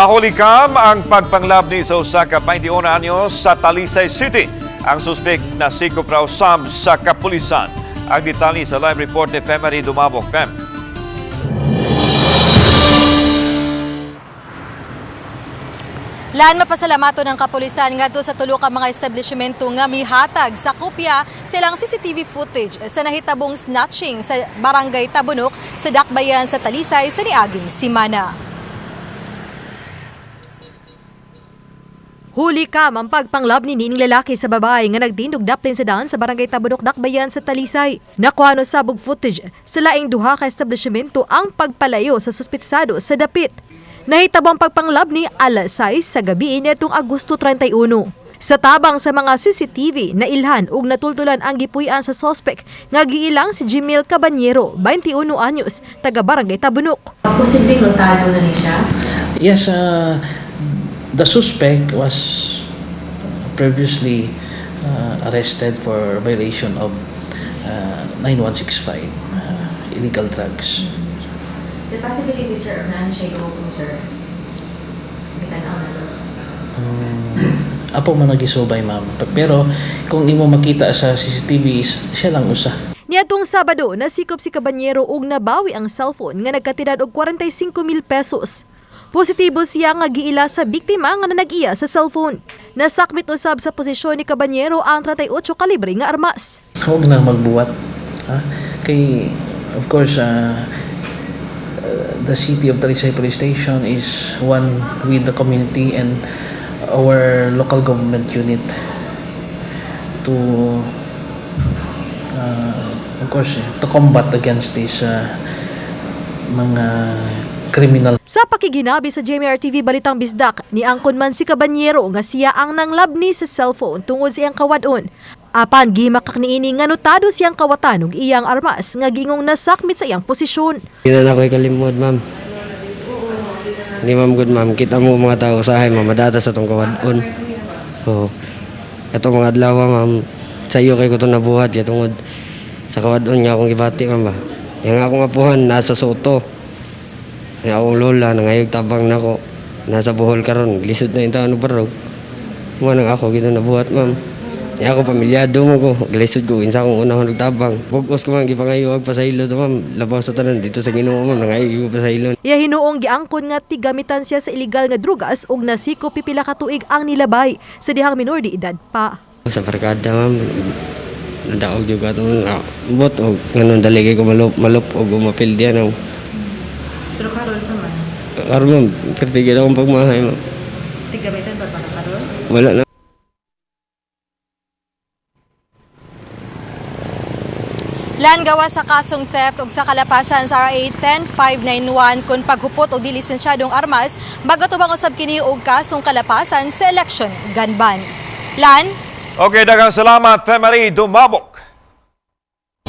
Nahuli kam ang pagpanglabni sa usa ka 21 anyos sa Talisay City. Ang suspek nasikop raw sab sa kapulisan. Ang detalye sa live report ni Femery Dumabok. Fem. Lan, mapasalamato ng kapulisan ngadto sa tulo ka mga establishmento nga mihatag sa kopya silang CCTV footage sa nahitabong snatching sa Barangay Tabunok sa Dakbayan sa Talisay sa niaging simana. Huli kam ang pagpanglab ni nining lalaki sa babae nga nagtindog daplin sa daan sa Barangay Tabunok, Dakbayan sa Talisay. Nakuha no sabog footage sa laing duha ka establishmento ang pagpalayo sa suspitsado sa dapit. Nahitabo ang pagpanglab ni alas 6 sa gabi nitong Agosto 31. Sa tabang sa mga CCTV, nailhan ug natultulan ang gipuy-an sa sospek nga giilang si Jimil Caballero, 21 anyos, taga Barangay Tabunok. Posibleng notado na ni siya. Yes, the suspect was previously arrested for violation of 9165, illegal drugs. The possibility, sir, na siya grupo, sir. Kita na na. Apo man nagisubay, ma'am. Pero kung imo makita sa CCTV, siya lang usa. Niadtong Sabado, nasikop si Caballero og nabawi ang cellphone nga nagkatidad og 45,000 pesos. Positibo siya nga giila sa biktima nga nanag-iya sa cellphone. Nasakmit usab sa posisyon ni Caballero ang 38 kalibre nga armas. Huwag nang magbuhat. Ha? Kay, of course, the city of Talisay Police Station is one with the community and our local government unit to, of course, to combat against this mga criminal. Sa pakiginabi sa JMR TV Balitang Bisdak, niangkon man si Caballero nga siya ang nanglabni sa cellphone tungod sa iyang kawadon. Apan gimakak niini nga notado siyang kawatan ug iyang armas nga giingong nasakmit sa iyang posisyon. Hindi na ako'y kalimod, ma'am. Hindi, ma'am, good, ma'am. Kita mo mga tao sa ma'am. Madata sa tong kawadon. Oo. Ito mga adlaw, ma'am. Sa iyo kay ko ito nabuhat. Kaya tungod sa kawadon nga akong gibati, ma'am ba. Yang akong apuhan, nasa Soto. Yang akong lola, nangayog tabang nako. Nasa Bohol karon, lisod na yung taon barog. Mo nang ako gito nabuhat, ma'am. Ya ako pamilyado mo ko, glisod ko insa akong unahon og tabang. Bugos ko man gipangayo og pasaylo to, ma'am. Labaw sa tanan dito sa Ginoo, ma'am, nangayo ko pasaylo. Iya hinuong giangkon nga tigamitan siya sa illegal nga drugas ug nasiko pipila ka tuig ang nilabay sa dihang minor de edad pa. Sa barkada, ma'am, nadaog jud ato bot og nganon dali kay ko malup malup og umapil diyan ang. Pero karon sa man, Karon, ma'am, pertigil akong pagmahay, ma'am. tigamitan ba ka karon? Wala na. Lan, gawa sa kasong theft ug sa kalapasan sa RA 10591 kun paghupot og dilisensyadong armas, magatubang usab kini og kasong kalapasan sa election gun ban. Lan. Okay, daghang salamat, Femery Dumabok.